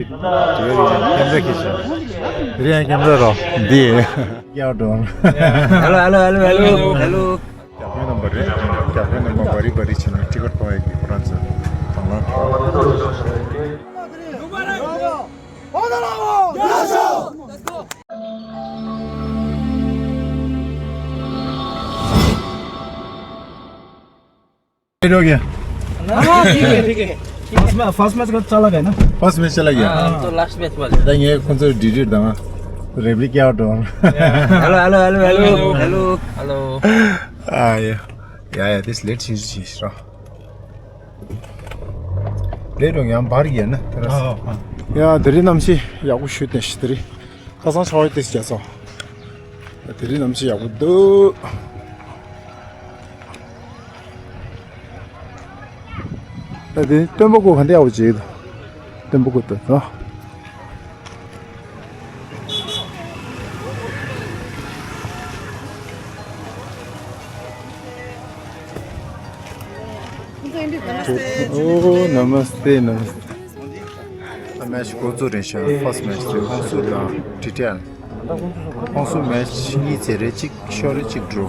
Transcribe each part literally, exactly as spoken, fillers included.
དེ་རིང་ཡང་ཀེམ་ར་ཁྱེར་བྱུང་། དེ་རིང་ཡང་ཀེམ་ར་རོ། འདི། ཡག་འགྲོ། ཧེ་ལོ་ཧེ་ལོ་ཧེ་ལོ་ཧེ་ལོ། རྒྱ་དཔོན་རྣམ་པ་རེད། རྒྱ་དཔོན་རྣམ་པ་བ་རི་བ་རི་བྱས་ནས་ཊི་ཀེ་ཊི་ཐོབ་ཡག་གི་ཁོ་རང་ཚོ་དང་བླངས་ཐོབ། ये हो गया। हाँ, ठीक है, ठीक है। फर्स्ट मैच, फर्स्ट मैच का चला गया ना? फर्स्ट मैच चला गया। हाँ, तो लास्ट मैच वाला। ད་ངས་ཁོང་ཚོར་ཌི་ལིཊ་བཏང་། རེ་ཕ་རི་ཀི་ཨའུཊ་འགྲོ། ཧེ་ལོ་ཧེ་ལོ་ཧེ་ལོ་ཧེ་ལོ་ཧེ་ལོ། ཨ་ཡ་ཡ་ཡ། དེ་ལེཊ་ཆེ་ཆེ་ར། ལེཊ་འགྲོ་ཡང་བར་ཡས་ན་དེ་ར། ཡ་དེ་རིང་གནམ་གཤིས་ཡག་པོ་ཞུ་དེ་ཤི་དེ་རིང་། ཁ་སང་ཆར་པ་ཏོག་ཙམ་བརྒྱབ་སོང་། དེ་རིང་གནམ་གཤིས་ཡག་པོ་འདུག། ད་དེ་སྟོན་པ་སྐུ་ག་འདྲ་ཡག་པོ་བྱེད་ཀྱི་འདུག། སྟོན་པ་སྐུ་དེ་ཚོ། ཨོ་ནམ་སྟེ་ནམ་སྟེ། ད་མེ་ཆི་འགོ་བཙུགས་རན་ཤག། ཕར་སི་མེ་ཆི་དེ་ཧོང་སུ་དང་ཊི་ཊི་ཨེལ། ཧོང་སུ་མེ་ཆི་གཉིས་རྩེ་རེད། གཅིག་ཤོར་རེད། གཅིག་འགྲོ།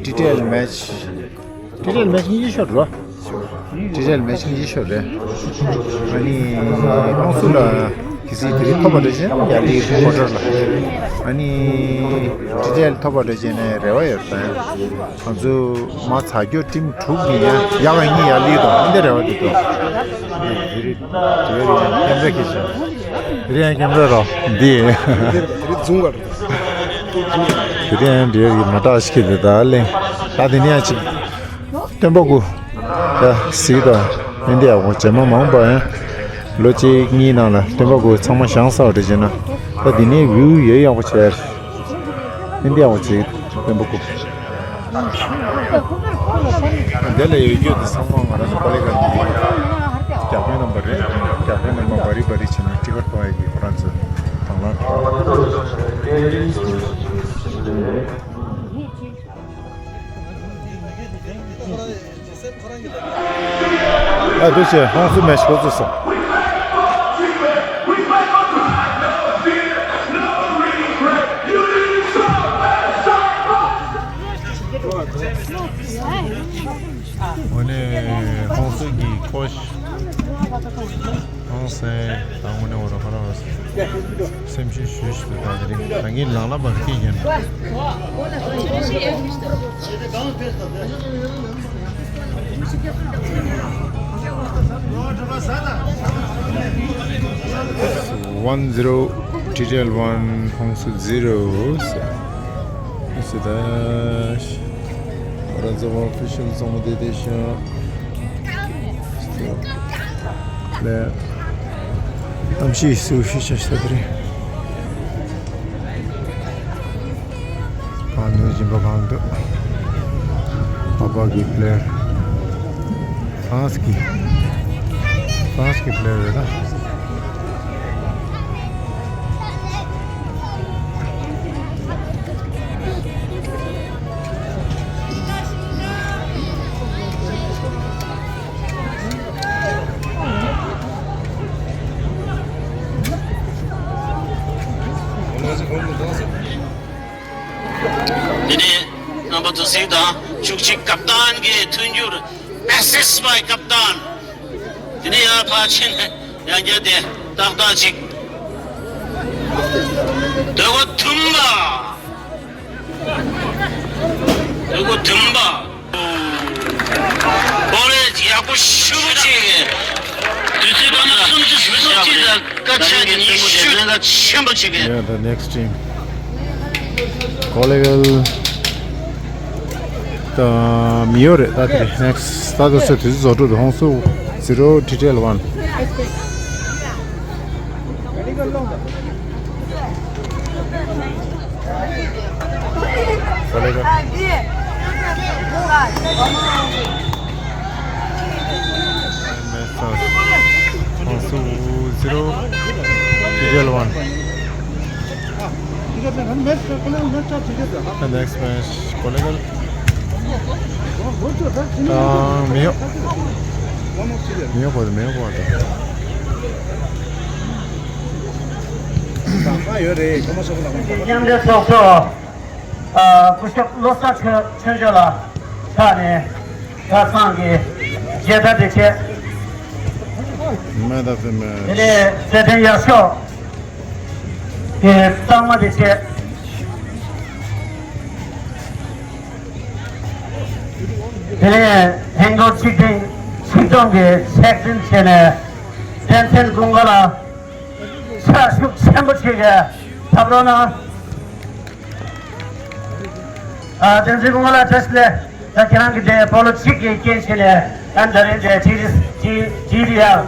ཊི་ཊི་ཨེལ་མེ་ཆི། ཊི་ཊི་ཨེལ་མེ་ཆི་གཉིས་ཤོར་འགྲོ། ཊི་ཊི་ཨེལ་མེ་ཆི་གཉིས་ཤོར་རེད། ཨ་ནི་ཧོང་སུ་ལ་གི་སི་དེ་རིང་ཐོབ་པ་འདྲ་བྱས་ན་ཡར་ལི་ཀོ་ཊར་ལ། ཨ་ནི་ཊི་ཊི་ཨེལ་ཐོབ་པ་འདྲ་བྱས་ན་རེ་བ་ཡོད་ད། ང་ཚོ་མ་ཚ་རྒྱུ་ཊིམ་དྲུག་གི་ཡ་ཡག་ག་གཉིས་ཡར་ལི་དང་ཨ་འདི་རེ་བ་འདུག་དོ། དེ་རིང་ཀེམ་ར་ཁྱེར་བྱུང་། དེ་རིང་ཡང་ཀེམ་ར་རོ། འདི། དེ་རིང་རྫུང་བར། དེ་རིང་ཡང་འདྲེ་ཡི་མ་དྲག་ཞིག་གི་འདི་ད་ལེ། ད་དེ་ནས་ཡང་ཅིག་སྟོན་པ་སྐུ། ད་གཟིགས་དང་། ཨིན་དི་ཡ་གོ་རྗེས་མ་མང་པོ་ཡང་། ལོ་གཅིག་གཉིས་ནང་ལ་སྟོན་པ་སྐུ་ཚང་མ་བཞེངས་ཚར་བ་འདྲ་བྱས་ན། ད་དེ་ནས་བིའུ་ཡོད་ཡག་པོ་བྱས། ཨིན་དི་ཡ་གོ་གཟིགས་སྟོན་པ་སྐུ། དེ་ལ་ཡོད་རྒྱུ་དེ་ཚང་མ་ང་རང་ཚོ་ཀོ་ལི་གྷལ་ནས་རྒྱ་དཔོན་རྣམ་པ་རེད། རྒྱ་དཔོན་རྣམ་པ་བ་རི་བ་རི་བྱས་ནས་ཊི་ཀེ་ཊི་ཐོབ་ཡག་གི་ཁོ་རང་ཚོ་དང་བླངས་ཐོབ། ཨ་འདུག་བྱས་ཧོང་སུ་མེ་ཆི་འགོ་བཙུགས་སོང་། དངོས་གནས་ཧོང་སུ་གི་ཁོ་ཤ་ཧོང་སེ་དང་དངོས་གནས་འོ་ར་ཧ་ར་བ་སེམས་ཤུགས་ཞུ་ཞུ་ད་དེ་རིང་ད་ངའི་ལང་ལ་བར་སྐད་ཡིན། One zero, T T L one, ཧོང་སུ་zero. སི་ད་ཤ་ར་ཛ་བ་ཨོ་ཕི་ཤལ་ཚང་མ་དེ་དེ་ཤ་ལས་གཏམ་ཤི་སུ་ཤི་ཤ་ཤ་དེ་རེད། ཨ་ནུ་སྦྱིན་པ་གང་འདུག་ཨ་ཕ་གི་པི་ལེ་ཡར། ཧྥ་རན་སི་གི་ཧྥ་རན་སི་གི་པི་ལེ་ཡར་རེད་ད། དེ་ནས་རྣམ་པ་ཚོ་གཟིགས་དང་། བཅུ་གཅིག་ཀབ་ཏན་གྱི་མཐུན་འགྱུར། Assist by ཀབ་ཏན། དེ་ནས་ཡར་ཕར་ཕྱིན་ཡང་བསྐྱར་དེ་ཏག་ཏག་ཅིག་དོ་དགོང་དུམ་པ། དོ་དགོང་དུམ་པ། ཨོ་རེད། ཡག་པོ་ཞེ་པོ་ཅིག་དུས་ཚོད་སྐར་མ་སུམ་ཅུ་སོ་གཅིག་དང་སྐར་ཆ་ཉི་ཤུ་ཆེན་པོ་ཅིག Yeah, the next team. ཀོ་ལི་གྷལ་དང་མི་ཡོ་རེད། ད་དེ་next ད་དུ་ཚོད་དུས་ཚོད་རྫོགས་འགྲོ་འདུག་ཧོང་སུ་zero, T T L one. ཀོ་ལི་གྷལ། ཧོང་སུ་zero, T T L one. The next match, ཀོ་ལི་གྷལ་དང་མི་ཡོ། མི་ཡོ་གོ་མི་ཡོ་གོ་དང་། གང་ག་ཡོད་རེད། ཁོ་མོ་སོགས་ལ་མ་མཉམ་འབྲེལ་ཚོགས་གཙོ། ཨ། སྐུ་ཞབས་བློ་བཟང་ཆོས་ཆོས་འབྱོར་ལགས་ཕྱག་ནས་གྲྭ་ཚང་གི་མཇལ་དར་དེ་བྱས། མེད་ད་དེ་མེད། དེ་ནས་རྩེ་ཕྲན་ཡག་ཤོས་ཀྱི་གཙང་མ་དེ་བྱས། དེ་ནས་ཧིན་སྒོར་ཆིག་སྟོང་ཆིག་སྟོང་གི་ཆེད་འཛིན་བྱས་ནས་བསྟན་འཛིན་ཀུན་དགའ་ལགས་ཕྱག་ཤུགས་ཆེན་པོ་བྱེད་ཀྱི་ཕབ་རོགས་གནང་། ཨ། བསྟན་འཛིན་ཀུན་དགའ་ལགས་བཀྲ་ཤིས་བདེ་ལེགས། ད་ཁྱེད་རང་གི་དེ་སྤོ་ལོ་གཅིག་གི་རྐྱེན་བྱས་ནས་ཨ་ནི་ད་རེས་དེ་ཊི་ཌི་སི་ཊི་ཌི་ཨར་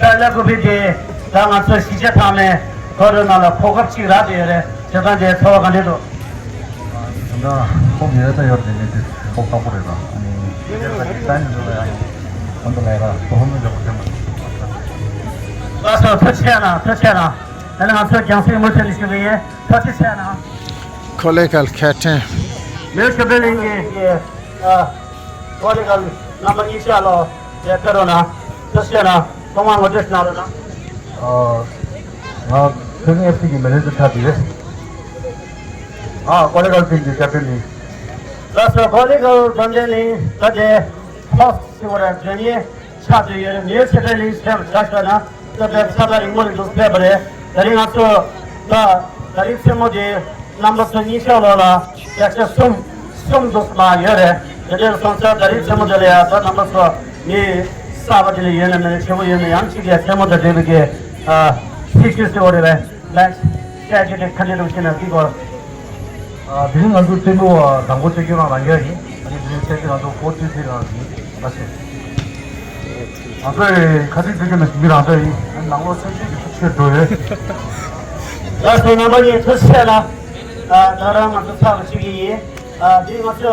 ད་ལ་ཀུ་པི་དེ་ད་ང་ཚོ་གཞིས་ཆགས་ཚང་མའི་གོ་རོ་ན་ལ་གོ་སྐབས་གཅིག་རག་བསྡད་ཡོད་རེད། བྱས་ཙང་དེ་ཚོར་བ་ག་འདྲས་འདུག་ད་ཁོང་ཡོད་ད་ཡོད་དེ་ནི་དེ་ཁོ་ཁག་པོ་རེད་ད། ཨ་ནི་དེ་ལ་ད་ནི་འདུག་ལ་ཡང་ཁོང་དུ་ལས་ད་དོ་ཧོན་ནི་ལོག་དེ་མ། ལགས་སོ། ཐུགས་རྗེ་གནང་། ཐུགས་རྗེ་གནང་། ད་ནི་ང་ཚོ་རྒྱང་སྲིང་མུ་མཐུད་ནས་ཞུ་གི་ཡིན། ཐུགས་རྗེ་གནང་། ཀོ་ལེ་གལ་ཁ་ཕྲན། མེའོ་ཤོ་ཕེ་ལིང་གི་ཨ། ཀོ་ལེ་གལ་རྣམ་པ་གཉིས་ཆ་ལོ་དེ་ཕེ་རོ་ན། ཐུགས་རྗེ་གནང་། ཐོག་མར་ངོ་སྤྲོད་གནང་རོགས་གནང་། ཨ། ང་ཁེ་ཝན་ཨེཕ་སི་གི་མེ་ནེ་ཇར་ཆགས་བསྡད་ཡོད། ཨ། ཀོ་ལེ་གལ་ཊིམ་གྱི་ཀེབ་ཊན་ཡིན། ལགས་སོ། ཀོ་ལེ་གལ་རྡོ་རྗེ་གླིང་ད་ལྟའི་ཧོ་སི་ཊི་ཟེར་བ་ར་འཇོན་ནི་ཆགས་བསྡད་ཡོད་རེད། མེའོ་ཤོ་ཕེ་ལིང་ཕེབས་ཆ་ཤོད་ན་སྐབས་དེར་ས་ཐག་རིང་པོ་ནས་འདུག་ཕེབས་པ་རེད། དེ་རིང་ང་ཚོ་ད་ད་རིང་མཚན་མོ་དེ་རྣམ་པ་ཚོ་གཉིས་ཆ་ལོ་ལ་བརྒྱ་ཆ་གསུམ་གསུམ་འདུག་མ་ཡོད་རེད། དེ་འདྲ་སོང་ཙང་ད་རིང་མཚན་མོ་དེ་ལ་ཡ་ད་རྣམ་པ་ཚོ་མི་གསར་པ་དེ་ལ་ཡོད་ན་མེད་ན་ཆེ་བོ་ཡོད་ན་ཡང་གཅིག་ཡ་མཚན་མོ་དང་འབྲེལ་བའི་གི་ཨ་སྲི་ཞུ་ཟེར་བ་རེད་པས། ལེགས་སྐད་ཆ་དེ་ཁ་འདྲ་འདུག་ཤེས་ན་འགྲིག་གོ། ཨ། དེ་རིང་ང་ཚོ་ཐེངས་པོ་དང་པོ་ཆེ་ཁྱོད་རང་རང་རྒྱལ་ཡིན། ཨ་ནི་དེ་རིང་ཆེ་ཁྱོད་རང་ཚོ་ཧོ་ཊི་ཟེར་རང་ཡིན་ལ་ཤེས། ང་ཚོས་ཁ་ཅིག་དུས་རྒྱུན་ནས་མི་རང་འདྲ་ཡིན། ཨ་ནི་ནང་ལོགས་སེམས་ཤུགས་ཀྱི་ཤུགས་ཆེར་འགྲོ་ཡོད། ལགས་སོ། རྣམ་པ་གཉིས་ཐུགས་རྗེ་ཆེ་ལ། ཨ། ད་རང་ང་ཚོ་ཚགས་པ་ཞིག་ཡིན། ཨ། འདི་ང་ཚོ་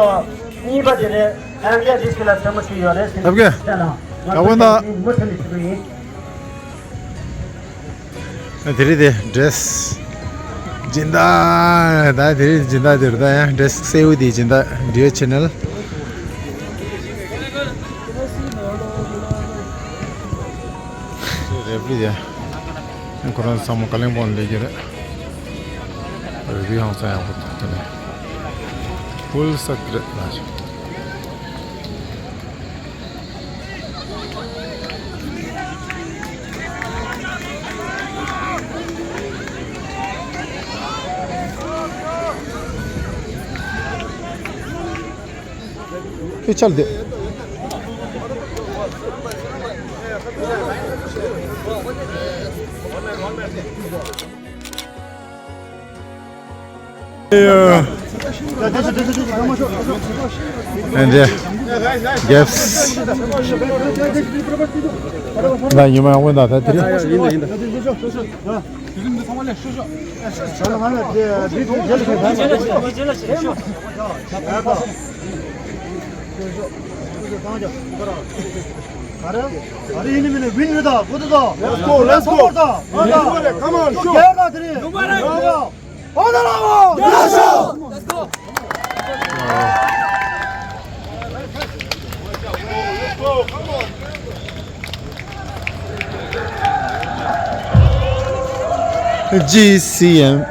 གཉིས་པ་དེ་རེད། ཨ་འདྲ་འདི་ཞིག་ལ་ཚན་པོ་ཞིག་ཡོད་རེད་ཟེར། ཨབ་གེ་ཆེ་ལ་ང་ཨ་ཚོ་ཝན་ད་མུ་མཐུད་ནས་ཞུ་གི་ཡིན། དེ་རིང་དེ་ཌི་རེ་སི་སྦྱིན་བདག་ད་དེ་རིང་སྦྱིན་བདག་དེ་རུ་ད་ཡང་ཌི་རེ་སི་གསལ་བོ་དེའི་སྦྱིན་བདག་འབྲི་ཡོད་ཆེ་ནལ་རེད་པི་ཡ། ཁོ་རང་ཚང་མ་ཀ་ལིང་པོང་ལས་ཀྱི་རེད། རེད་པི་ཧང་སང་ཡག་པོ་འདུག་དེ་ནས་ཕུལ་སག་རེད་ལ། ཁྱོད་ཆར་འདེབས། འདི་རྒྱབ། ད་ཉི་མ་དབེན་ད་ད་དེ་རེད། Let's go, let's go. Come on, show. G C M.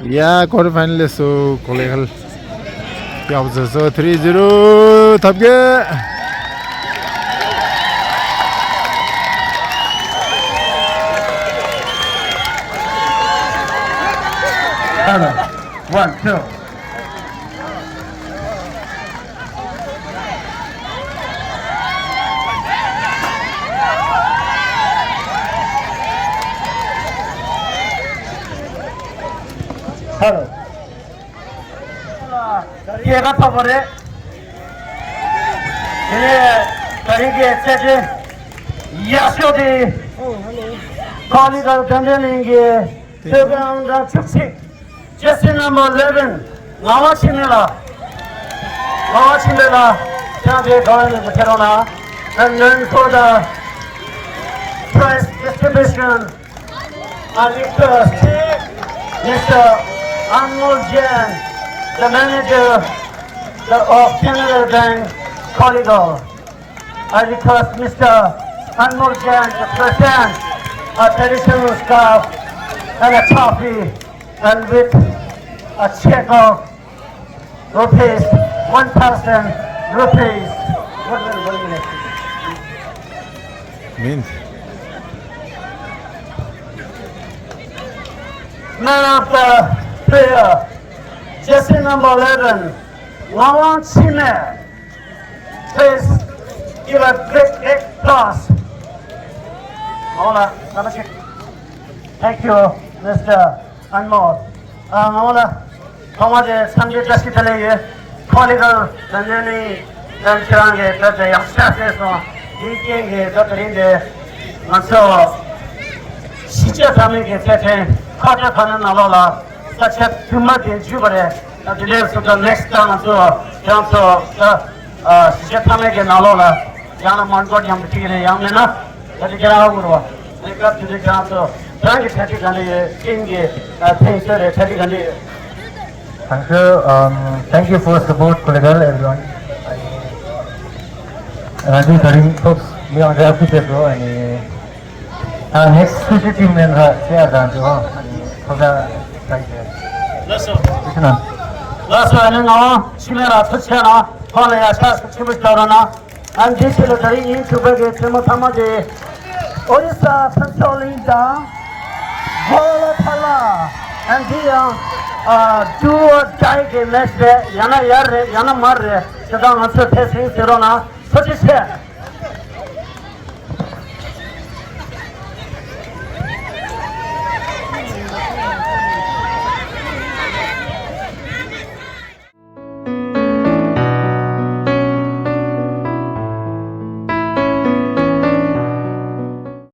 ཡ། ཀོ་ཊར་ཕའི་ནལ་སུ་གོ་ལེ་ཧལ། ཡག་པོ་བཟོས་སོང་། ཐི་རི་ཛི་རོ། ཐབས་ཀྱི། Hello. One, two. Hello. སྐྱེས་སྐར་ཐོབ་པ་རེད། དེ་ནས་ད་རིང་གི་རྩེད་འགྲན་ཡག་ཤོས་དེ་ཀོ་ལི་དང་དོན་ལྡན་གླིང་གི་སྟོད་གོས་ཨང་གྲངས་བཅུ་གཅིག Jersey number eleven. ངག་དབང་འཆི་མེད་ལགས། ངག་དབང་འཆི་མེད་ལགས། ཁྱེད་རང་དེ་ག་བ་ནས་ཕེབས་རོགས་གནང་། And then for the prize distribution, I request Mister Anmol Jain, the manager of Canara Bank, Khaligaon. I request Mister Anmol Jain to present a traditional scarf and a trophy and with a check of rupees, one thousand rupees. Means. Man of the player, jersey number eleven, Ngawang Chime. Please give a great, great applause. Hola, thank you, Mister Anmol. Hola, ཁོང་དེ་སངས་རྒྱས་བཀྲ་ཤིས་བདེ་ལེགས་ཡོད། ཁོ་ལི་གང་ལ་ནི་ལན་ཁྱེད་རང་གིས་བོད་དེ་ཡག་ཤ་བཟས་སོང་། དེའི་རྐྱེན་གྱིས་བོད་དེ་རིང་དེ་ང་ཚོ་གཞིས་བྱེས་ཚང་མའི་གི་རྩེད་འགྲན་ཁ་བྲལ་ཁ་ནང་ནང་ལོགས་ལ་ས་ཆ་དུ་མ་དེ་འཇུས་པ་རེད། ད་དེ་འདྲའི་སུ་ད་next time ང་ཚོ་ཁྱེད་རང་ཚོ་ད་གཞིས་བྱེས་ཚང་མའི་གི་ནང་ལོགས་ལ་ཡང་ན་མོན་གྷོ་མཉམ་དུ་ཁྲིད་ཀྱི་རེད། ཡང་མིན་ན་ད་དེ་ཁྱེད་རང་ཨ་ཁུ་རུ་བ་ནི་སྐབས་དེ་དུས་ཁྱེད་རང་ཚོ་རང་གི་གྲ་སྒྲིག་ག་འདྲ་ཡོད། ཀིང་གི་ཐེངས་གསོལ་རེད། གྲ་སྒྲིག་ག་འདྲ་ཡོད། Thank you. Um, thank you for support, Khaligaon, everyone. And I think Karim folks, we are happy to go and uh, next city team in the chair down to and for the right there. ལགས་སོ། ལགས་སོ། ཨ་ནི་ང་ཆི་མེད་ལ་ཐུགས་ཆེ་ན་ཁོང་ལ་ཡ་ཆ་ཆེན་པོ་རྒྱག་རོགས་གནང་། ཨ་འདི་ཕྱི་ལ་ད་རིང་ཉིན་དྲུག་པའི་གི་ཐེངས་མ་ཐ་མ་དེ་ཨོ་རི་ས་ཕུན་ཚོགས་གླིང་དང་གོ་ལ་ཐ་ལ། ཨ་འདི་ཡང་ཨ་do or die གི་match རེད། ཡང་ན་ཡར་རེད། ཡང་ན་མར་རེད། དེ་དང་ང་ཚོ་ཕེ་སིང་ཟེར་རོགས་གནང་། ཐུགས་རྗེ་ཆེ།